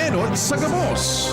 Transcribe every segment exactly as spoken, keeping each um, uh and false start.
Nod sa gabos.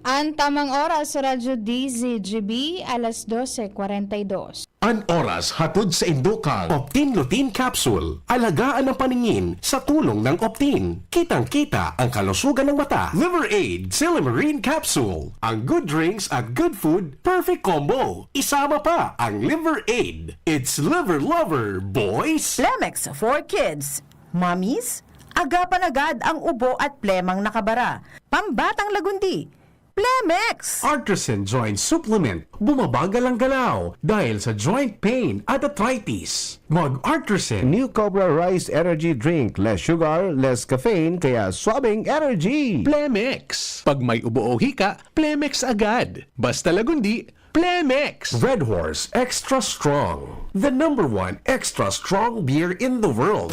Ang tamang oras sa Radyo D Z G B, alas dose kwarenta y dos. An oras hatod saindo kan Optin Lutein Capsule. Alagaan ang paningin sa tulong ng Optin. Kitang-kita ang kalusugan ng mata. Liver Aid, Silymarin Capsule. Ang good drinks at good food, perfect combo. Isama pa ang Liver Aid. It's Liver Lover, boys! Plemex for Kids. Mommies, agapan agad ang ubo at plemang nakabara. Pambatang lagundi. Plemex! Artresin Joint Supplement. Bumabagal ang galaw dahil sa joint pain at arthritis. Mag-Artresin. New Cobra Rice Energy Drink. Less sugar, less caffeine, kaya swabing energy. Plemex. Pag may ubo o hika, Plemex agad. Basta lagundi, Plemex. Red Horse Extra Strong. The number one extra strong beer in the world.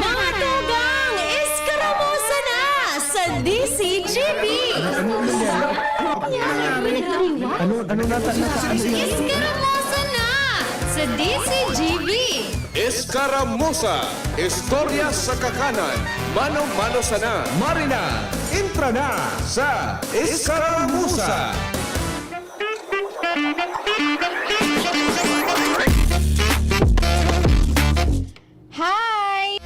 Mga tugang, eskaramusa na sa D Z G B! Ano, ano nata, nata, ano yan? Eskaramusa na sa D Z G B! Eskaramusa, istorya sa kakanan, mano-mano sana. Marina, entra na sa Eskaramusa! Hi!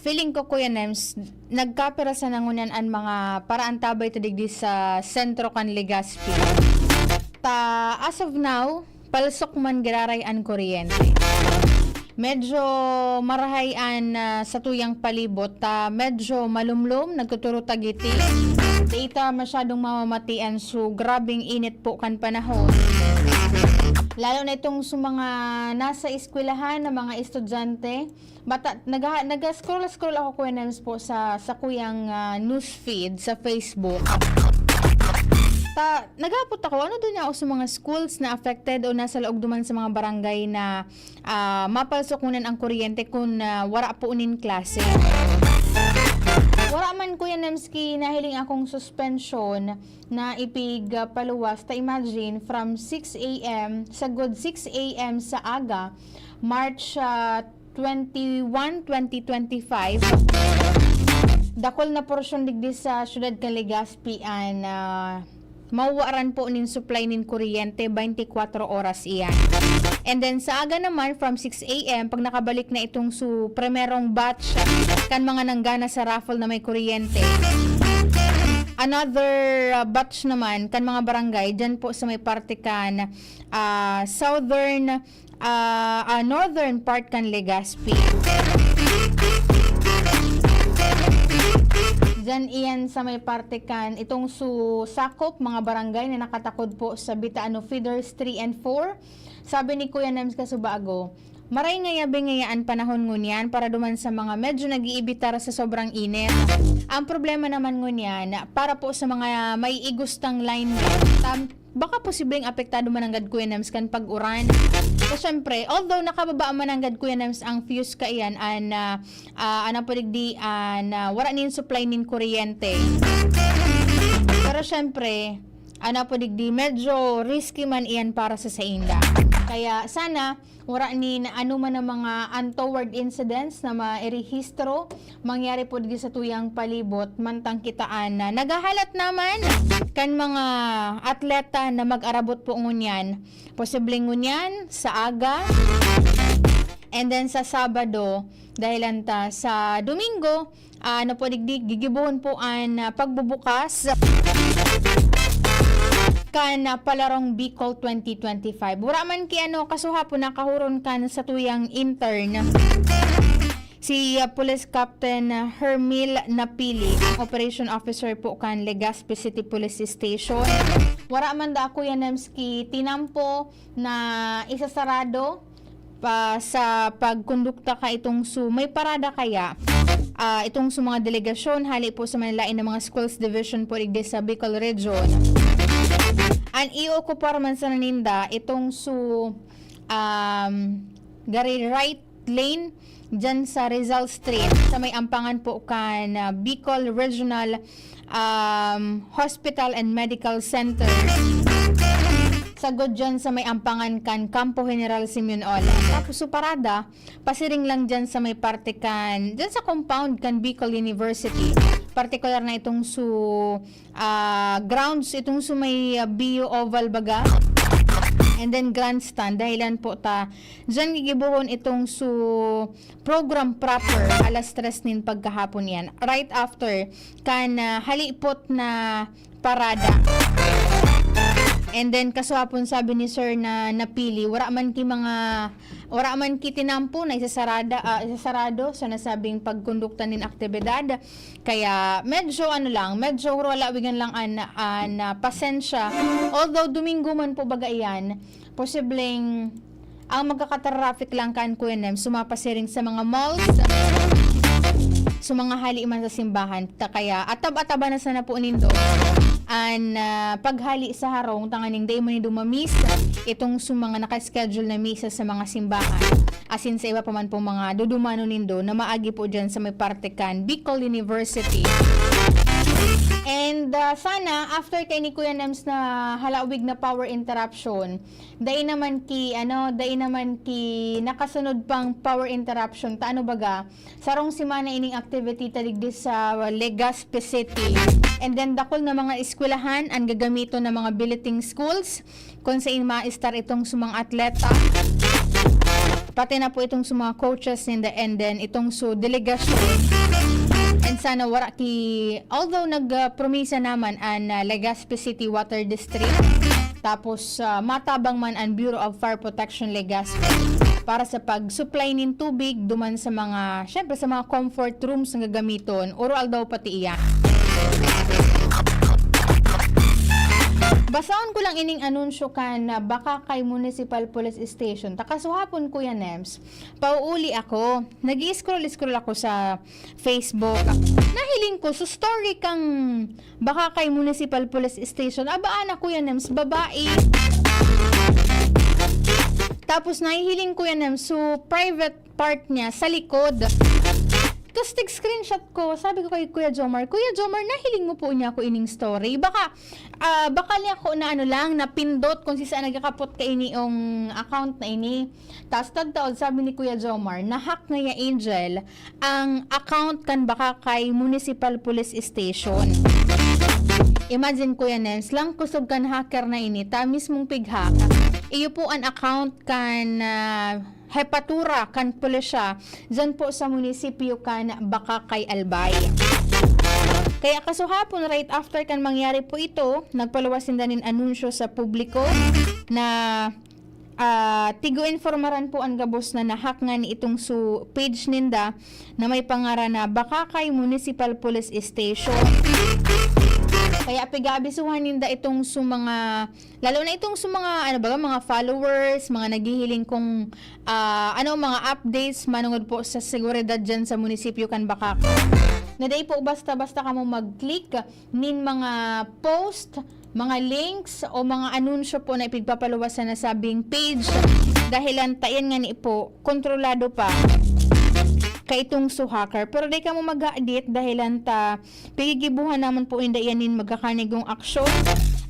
Feeling ko, Kuya Nems, nagkapira sana ngunyan an mga paraantabay ta digdi sa sentro kan Legazpi. Ta, as of now, palsok man giraray an kuryente. Medyo marahay an, ah, satuyang palibot, ta medyo malumlom, nagtuturo ta giti. Dai ta masyadong mamamatian, so grabeng init po kan panahon. Lalo na itong sa mga nasa eskwelahan na mga estudyante, bata, naga-, naga-scroll-scroll ako, Kuya Nems, po sa, sa kuyang, ah, newsfeed sa Facebook. Ta, nagapot ako, ano doon niya ako sa mga schools na affected o nasa laog duman sa mga barangay na, ah, mapalsok ngunyan ang kuryente kun, ah, wara po nin klase. Wara man, Kuya Nems, ki nahiling akong suspensyon na ipig, ah, paluwas. Ta imagine, from six a m, sagod six a m sa aga, March, ah, twenty-one, twenty twenty-five, dakul na porsyon digdi sa siyudad kan Legazpi an, ah, mawaran po nin supply nin kuryente, twenty-four oras iyan. And then sa aga naman, from six a m, pag nakabalik na itong su primerong batch kan mga nanggana sa raffle na may kuryente, another, ah, batch naman kan mga barangay, dyan po sa may parte kan, ah, southern, ah, ah, northern part kan Legazpi. Diyan iyan sa may parte kan itong su sakop mga barangay na nakatakod po sa Bitaano Feeders three and four. Sabi ni Kuya Nems Kasubago, maray ngaya bingaya an panahon ngunyan para duman sa mga medyo nag-iibitar sa sobrang init. Ang problema naman ngunyan, para po sa mga may igustang line, tam-, baka posibleng apektado mananggad, Kuya Nems, kan pag-uran. So, syempre, although nakababa mananggad, Kuya Nems, ang fuse kaiyan, an, ah, ah, ano po digdi, an, ah, wara nin supply nin kuryente. Pero syempre, ano po digdi, medyo risky man iyan para sa sainda. Kaya sana, wara nin anoman na mga untoward incidents na mairehistro mangyari po digdi sa tuyang palibot, mantang kitaan na naghahalat naman kan mga atleta na mag-arabot po ngunyan. Posibleng ngunyan sa aga, and then sa Sabado, dahilan ta sa Domingo, ah, ano po digdi, gigibohon po an, ah, pagbubukas kan, ah, palarong Bicol twenty twenty-five. Wara man ki ano, kasuha po nakahuron kan satuyang intern. Si, ah, Police Captain Hermil Napili, ang operation officer po kan Legazpi City Police Station. Wara man da, Kuya Nems, ki tinampo na isasarado pa sa pagkondukta ka itong su may parada kaya, ah, itong su mga delegasyon hali po sa manlaen na mga schools division po digdi sa Bicol Region. An iokupar man sana ninda itong su, um, gari right lane dyan sa Rizal Street, sa may ampangan po kan, ah, Bicol Regional, um, Hospital and Medical Center. sagod dyan sa may ampangan kan Kampo General Simeon Ola. Tapos su parada, pasiring lang dyan sa may parte kan, dyan sa compound kan Bicol University. Partikular na itong su, ah, grounds, itong su may, ah, B U Oval baga. And then grandstand, dahilan po ta, dyan gigibohon itong su program proper, alas tres nin pagkahapon yan. Right after kan, ah, halipot na parada. And then, kasuhapon sabi ni Sir na napili, wala man ki mga, wala man ki tinampo na isasarada, ah, isasarado sa nasabing pagkondukta nin aktibidad. Kaya medyo ano lang, medyo wala wigan lang an, an, ah, pasensya. Although Domingo man po baga iyan, posibleng ang magkakatraffic lang kan Kuya Nem, sumapasiring sa mga malls, sa mga hali man sa simbahan. Ta kaya atab-ataba na sana po nindo an, ah, paghali sa harong tanganing dai man nindo ma-miss itong su mga naka-schedule na misa sa mga simbahan. Asin sa iba pa man pong mga dudumanon nindo na maagi po dyan sa may parte kan Bicol University. And, ah, sana, after kay ni Kuya Nems na halawig na power interruption, dai naman ki, ano, dai naman ki nakasunod pang power interruption. Ta ano baga, sarong semana ining activity ta digdi sa Legazpi City. And then, dakul na mga eskwelahan an gagamiton na mga billeting schools, kun sain ma-start itong su mga atleta, pati na po itong su mga coaches ninda, and then itong su delegasyon. And sana wara ki, although nagpromisa naman an, ah, Legazpi City Water District, tapos, ah, matabang man an Bureau of Fire Protection Legazpi para sa pag-supply nin tubig duman sa mga, syempre, sa mga comfort rooms na gagamiton, oro-aldaw pati iyan. Basahon ko lang ining anunsyo kan, ah, Bacacay Municipal Police Station. Ta kasuhapon, Kuya Nems, pauuli ako. Nag-i-scroll-scroll ako sa Facebook. Nahiling ko sa story kan Bacacay Municipal Police Station. Aba, ana, Kuya Nems, babae. Tapos nahihiling, Kuya Nems, so private part niya sa likod. Tapos tig-screenshot ko, sabi ko kay Kuya Jomar, "Kuya Jomar, nahiling mo po niya ako ining story? Baka, ah, baka niya ako na ano lang, napindot kung si saan nagkakapot ka ini yung account na ini." Tas tagtaod, sabi ni Kuya Jomar, na-hack ngaya, Angel, ang account kan Bacacay Municipal Police Station. Imagine, Kuya Nems, lang kusog kan hacker na ini, ta mismong pig-hack. Iyo po an account kan, ah, hepatura kan pulisya dyan po sa munisipyo kan Bacacay, Albay. Kaya kasuhapon, right after kan mangyari po ito, nagpaluwas sinda nin anunsyo sa publiko na, ah, tigo-informaran po an gabos na na-hack ngani itong su page ninda na may pangaran na Bacacay Municipal Police Station. Kaya pig-aabisuhan ninda itong su mga, lalo na itong su mga, ano ba, mga followers, mga naghihiling kung, ah, ano, mga updates manungod po sa seguridad dyan sa munisipyo kan Bacacay. Na dai po basta-basta kamo mag-click nin mga post, mga links o mga anunsyo po na ipigpapaluwas sa nasabing page. Dahilan ta yan ngani po, kontrolado pa kaitong su hacker. Pero dai kamo maghadit dahilan ta pigigibuhan naman po inda iyan nin magkakanigong aksyon,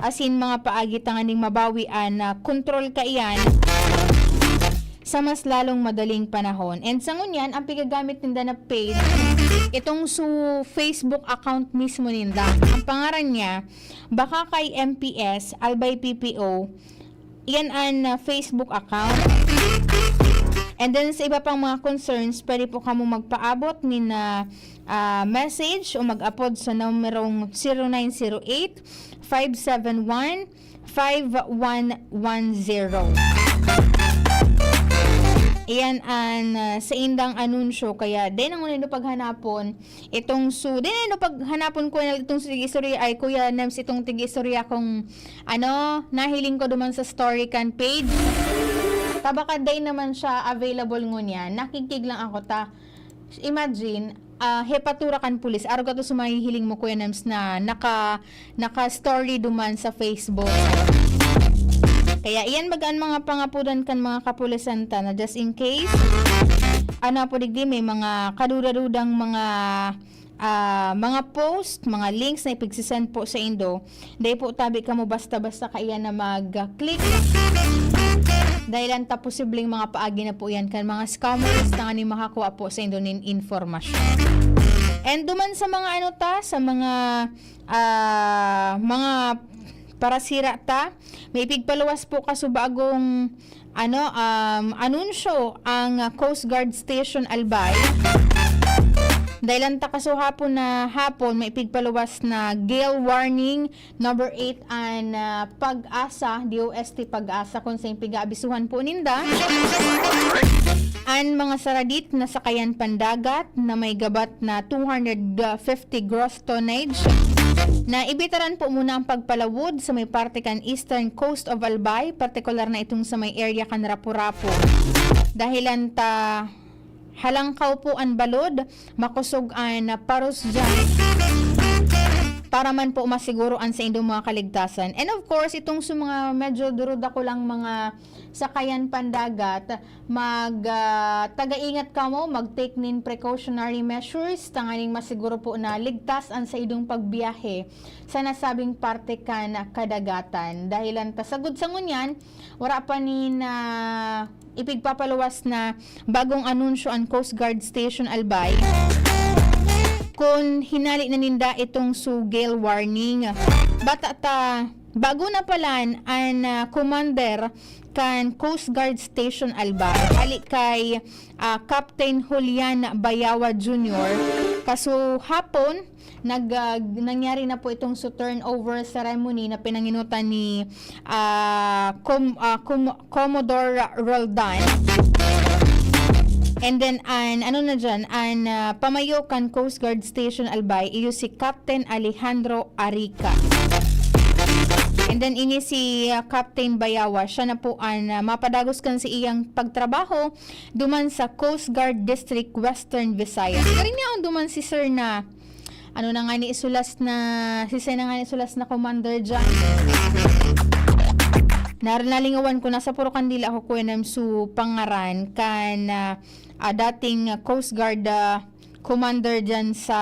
asin mga paagi tanganing mabawi an, ah, kontrol kaiyan sa mas lalong madaling panahon. And sa ngunyan, ang pigagamit ninda na page, itong su Facebook account mismo ninda. Ang pangaran niya, Bacacay M P S, Albay P P O, yan an, ah, Facebook account. And then sa iba pang mga concerns, pwede po kamo magpaabot nin, ah, ah, message o mag-apod sa numerong zero nine zero eight, five seven one, five one one zero. Iyan an, ah, saindang anunsyo, kaya dai na ngunyan paghanapon itong su-, dai na paghanapon ko na itong tig-istorya, ay, Kuya Nems, itong tig-istorya kung, ano, nahiling ko duman sa story kan page. Ta baka dai naman siya available ngunyan. Nakikig lang ako ta. Imagine, ah, hepatura kan pulis. Arog ato sa mahihiling mo, Kuya Nems, na naka, naka-story duman sa Facebook. Kaya iyan baga an mga pangapodan kan mga kapulisan ta na just in case, ano po digdi, may mga kaduda-dudang mga, ah, mga post, mga links na ipigsisend po sa indo. Dai po tabi kamo basta-basta kaiyan na mag-click. Dahil ang ta posibleng mga paagi na po yan kan mga scammers na nganing makakuha po sa indo nin informasyon. And duman sa mga ano ta, sa mga, ah, mga parasira ta, may pigpaluwas po kaso bagong ano, um, anunsyo ang, ah, Coast Guard Station Albay. Dahil ang ta kaso hapon na hapon, may pigpaluwas na gale warning number eight an, ah, Pag-asa, D O S T Pag-asa, kung sa pigaabisuhan po ninda. An mga saradit na sakayan pandagat na may gabat na two hundred fifty gross tonnage na ibitaran po muna ang pagpalawod sa may parte kan eastern coast of Albay, partikular na itong sa may area kan Rapu-Rapu. Dahilan ta halangkaw po an balod, makosog an paros dyan para man po masiguro an saindong mga kaligtasan. And of course, itong sa mga medyo durudako lang mga sakayan pandagat, mag, ah, taga-ingat kamo, mag-take nin precautionary measures, tanganing masiguro po na ligtas an saindong pagbiyahe sa nasabing parte kan kadagatan. Dahilan ta sagud sa ngunyan, wara pa nin, ah, ipigpapaluwas na bagong anunsyo an Coast Guard Station Albay kun hinali na ninda itong su gale warning. Bata ta, bago na palan an, ah, commander kan Coast Guard Station Albay, hali kay, ah, Captain Julian Bayawa Junior. Kaso hapon, nag, ah, nangyari na po itong su turnover ceremony na pinanginutan ni, ah, Com-, ah, Com-, Commodore Roldan. And then, an, ano na dyan, an, ah, pamayo kan Coast Guard Station Albay, iyo si Captain Alejandro Arica. And then, ini si, ah, Captain Bayawa, siya na po an, ah, mapadagos kan sa iyang pagtrabaho duman sa Coast Guard District, Western Visayas. Kaya niya ang duman si Sir na, ano na nga ni isulas na, si Sir na nga ni isulas na commander dyan. Nar-, nalingawan ko, nasa puro kandila ako, Kuya Nam, su pangaran kan, ah, ah, dating Coast Guard, ah, commander dyan sa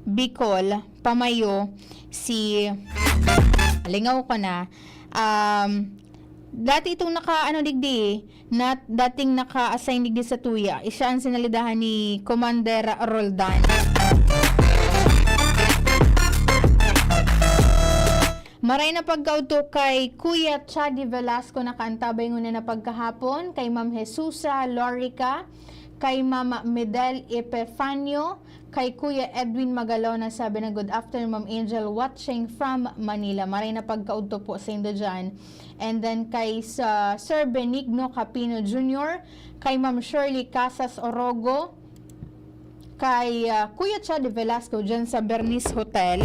Bicol, pamayo, si, lingaw ko na, um, dati itong naka, ano, digdi, na dating naka-assign digdi sa tuya, siya ang sinalidahan ni Commander Roldan. Maray na pagkaudto kay Kuya Chadi Velasco, nakaantabay ngunyan na pagkahapon, kay Ma'am Jesusa Lorica, kay Ma'am Medel Epifanio, kay Kuya Edwin Magalona, sabi na, "Good afternoon, Ma'am Angel, watching from Manila." Maray na pagkaudto po sa indo dyan. And then kay sa Sir Benigno Capino Junior, kay Ma'am Shirley Casas Orogo, kay, ah, Kuya Chad Velasco dyan sa Bernice Hotel.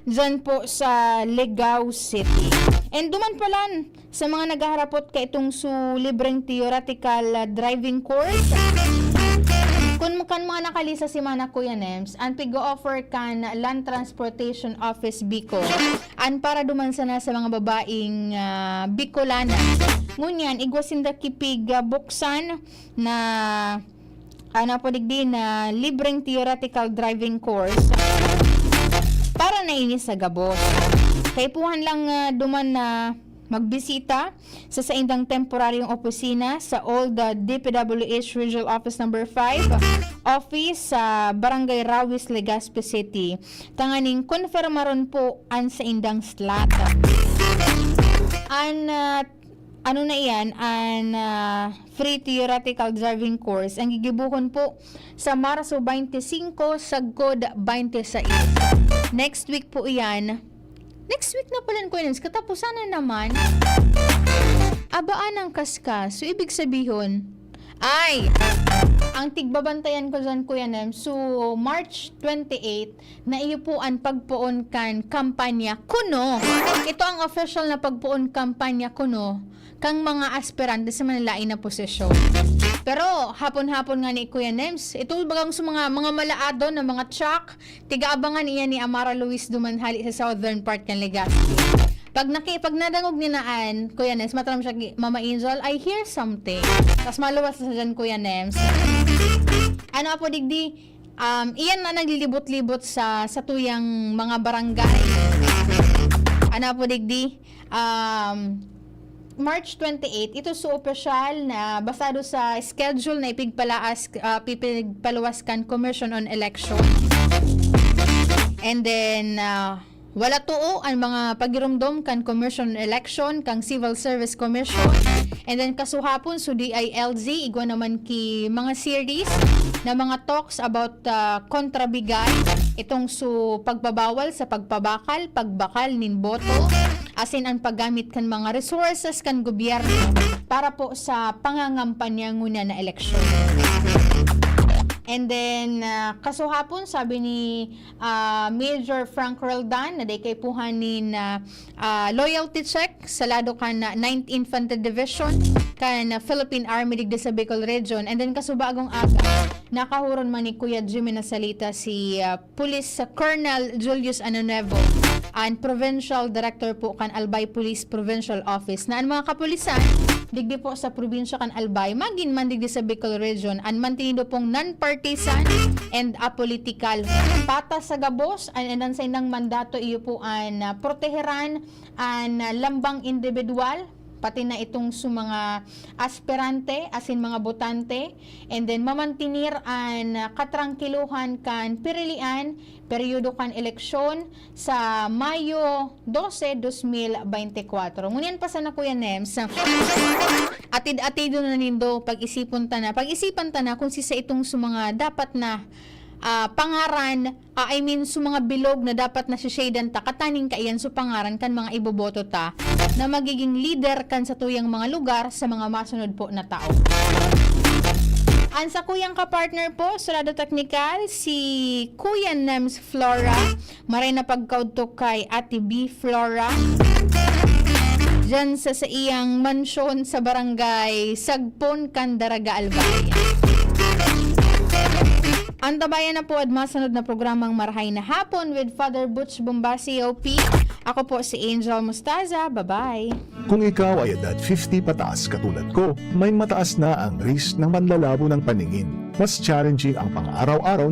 Dyan po sa Legao City. And duman palan, sa mga naghaharapot ka itong su libreng theoretical, ah, driving course. Kun kan mga nakalista si Mana Kuya Nems, an pig-o-offer kan Land Transportation Office Bicol, an para duman sana sa mga babaeng, ah, Bicolana. Ngunyan, igwa sinda kipig, ah, buksan na, ano po digdi, na libreng theoretical driving course para na ini sa gabos. Kaipuhan lang, ah, duman na magbisita sa saindang temporaryong opisina sa Old, ah, D P W H Regional Office Number five, office sa Barangay Rawis, Legazpi City. Tanganing konfirmaron po an saindang slot. An, ah, ano na iyan, an, ah, free theoretical driving course, ang gigibuhon po sa Marso twenty-five sagkod twenty-six. Next week po iyan. Next week na pala, Kuya Nems. Katapusan na naman. Abaan ang kaskas. So, ibig sabihin, ay, ang tigbabantayan ko dyan, Kuya Nems. So, March twenty-eight, na iyo po an pagpoon kan kampanya kuno. Ito ang official na pagpoon kampanya kuno kang mga aspirante sa manlain na posisyon. Pero hapon-hapon nga ni Kuya Nems, ito bagang sa mga, mga malaadon na mga truck, tigaabangan iyan ni Amara Luis duman hali sa southern part kan Legazpi. Pag naki-, pag nadangog ni Naan, Kuya Nems, mataram siya, "Mama Angel, I hear something." Tas maluwas na siya dyan, Kuya Nems. Ano apo digdi? Um, iyan na naglilibot-libot sa, sa tuyang mga barangay. Ano apo digdi? Um, March twenty-eight, ito su opisyal na basado sa schedule na ipigpalaas, ah, pipigpaluwas kan Commission on Election. And then, ah, wala too an mga pagiromdom kan Commission on Election, kan Civil Service Commission. And then, kasuhapon, su D I L G, igwa naman ki mga series na mga talks about, ah, kontrabigay, itong su pagbabawal sa pagpabakal, pagbakal nin boto, asin an paggamit kan mga resources kan gobyerno para po sa pangangampanya ngunyan na eleksyon. And then, ah, kasuhapon, sabi ni, ah, Major Frank Roldan, na dai kaipuhan nin, ah, ah, loyalty check sa lado kan, ah, Ninth Infantry Division kan, ah, Philippine Army digdi sa Bicol Region. And then, kasubagong aga, nakahuron man ni Kuya Jimmy Nasalita si, ah, Police Colonel Julius Anonuevo, an Provincial Director po kan Albay Police Provincial Office, na an mga kapulisan digdi po sa probinsya kan Albay, magin man digdi sa Bicol Region, an mantinido pong non-partisan and apolitical. Patas sa gabos, an, an saindang mandato iyo po an, ah, proteheran an, ah, lambang indibidwal, pati na itong su mga aspirante asin mga botante, and then mamantinir an katrangkilohan kan pirilian, peryodo kan eleksyon sa Mayo dose, dos mil bente kwatro. Ngunyan pa sana, Kuya Nems, atid-atidon na nindo, pag-isipon ta na, pag-isipan ta na kung sisa itong su mga dapat na, ah, pangaran, ah, I mean, su mga bilog na dapat na si-shade-an ta, kataning kaiyan su pangaran kan mga iboboto ta na magiging lider kan satuyang mga lugar sa mga masunod po na taon. An sakuyang kapartner po, Surado Teknikal, si Kuya Nems Flora, maray na pagkaudto kay Ate B Flora, dyan sa saiyang mansyon sa barangay Sagpon, Candaraga, Albay. Antabayan na po an masunod na programang Marahay na Hapon with Father Butch Bombasi, O P. Ako po si Angel Mostaza. Bye-bye. Kung ikaw ay edad fifty pataas katulad ko, may mataas na ang risk ng manlalabo ng paningin. Mas challenging ang pang-araw-araw